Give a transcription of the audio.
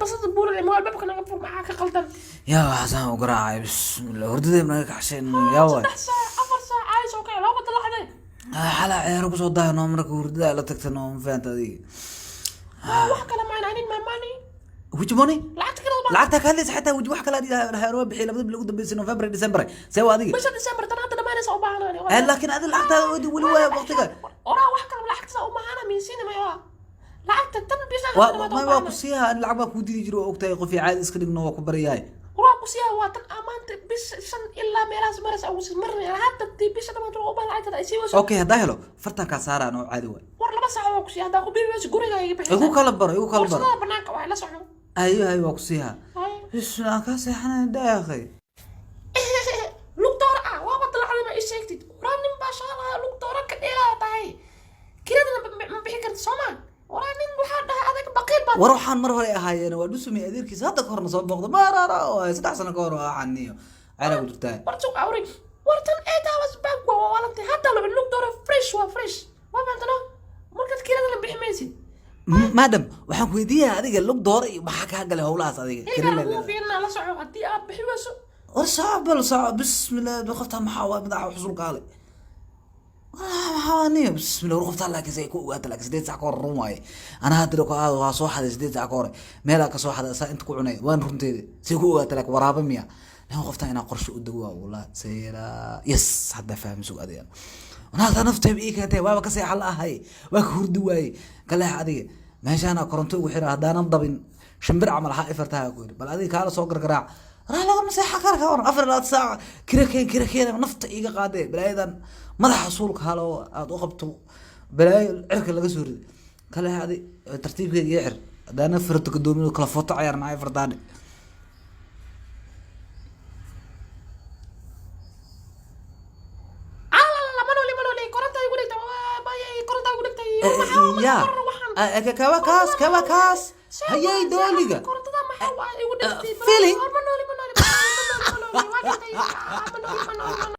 Basada buuran ee albaabka naga fur, maxaa ka qaldan? Yaa waxaasaan u garaacay? Bismillah, hurdadee naga kaxsheen. Yaa waay? 3 saac, 4 saac caadi soo kacay, laba dalacday. Xalaa ciyaaro kusoo daahno, marka hurdada la tagta no, ma fahanta adiga? Wax kale maan, I need my money. Which money? Lacagta kale baa. Lacagta ka hadlaysa xataa wiji wax kale adiga waa bixiyay labada bil ugu dambeysay, November, December. See waa adiga? Bisha December tan hadda dhamaanaysa u baahanaan. Laakiin adiga lacagtaada weli waa waqtiga. Oraa, wax kale lacagtaas u baahana miisiina mayo lacagta tan bisha. Waa ma waa ku siiyaa ani? Lacag baa kuu didi jiro oo ogtahay, qof caadi iska dhigno, waa ku baryahay. Waa ku siiyaa, waa tan amaanta bisha 5 ilaa meelahaas maraysa ugu sii marnay hadda tii bisha dhamaanta u baahan lacagtada ay sii wayso. Okay, haddaa helo fartan kaa saaraan oo caadi waay. War 2 saac waa ku siiya, haddaa ku bibi wayso guriga iga bixisa. Igu kala baro, igu kala baro. Warsadada banaanka waa la socon. Hayo hayo, waa ku siiyaa. Hay. Bismillah, aan kaa seexanay daaqay. Lug doora ah waaba dalacday, ma ii sheegtid? Waraa nin baa shaqalaya, lug doora ka dheelaa tahay, kiradana ma bixin kartid soo ma? Waraa nin waxaa dhahay adag baqiil baa. War waxaan mar hore ahaayeen waa dhusumi adeerkiisa hadda ka horna soo booqdo marara oo 3 sano ka hor waa xaniyo ceela ku jirtaa. War sug awri, war tan 8 hours back waa waalantay hadda la lug doora fresh, waa fresh, waa fahamtano markaad kiradana bixi maysid. Madam, waxaan ku weydiiyaa adiga lug doora iyo maxaa kaa galay howlahaas adiga? Igaa lagu fiirinaa, la soco haddii aad bixi wayso. War soco, bal soco. Bismillah, qoftaa maxaa waa madaxa xusulka ale maxaa waa niyo? Bismillah, war qoftaa laakiin say ku ogaata? Laakiin 8 saac ka hor run waaye. Anaa hadda ku aado waa soo xaday 8 saac ka hore, meelaa ka soo xaday, saa inta ku cunay waan runteeda. Say ku ogaata? Laakiin waraaba miya nin qoftaa inaa qorshe u dago waa wallah sayra. Yes, hadda fahmi sug adiga naagta nafteeba ii keentay, waaba ka seexan la ahay, waa ka hurdi waayey. Kaleex adiga meeshaana koronto ugu xira, haddaanan dabin shimbir camal ha ifartaha ku yidhi. Bal adiga kaala soo gargaraac raa, lagama seexan kara. Ka waran 24 saac kira keen, kira keen, nafta iiga qaadee. Balaayadan madaxa suulka halo aada u qabto, balaayo cirka laga soo riday. Kaleex adi tartiibkeega ii xir, haddaana farto gadoomin kala foto cayaar maxay fartaadhe. Alla, manoli manoli, koronta igu dhigtay, bayay, koronta igu dhigtay. Ya kawa kaas, kawa kaas, hayay dooliga. Korontada maxaa waa igu dhigtay? Feeling. Manoli manoli manoli manoli, waa dhigtay, manoli manoli.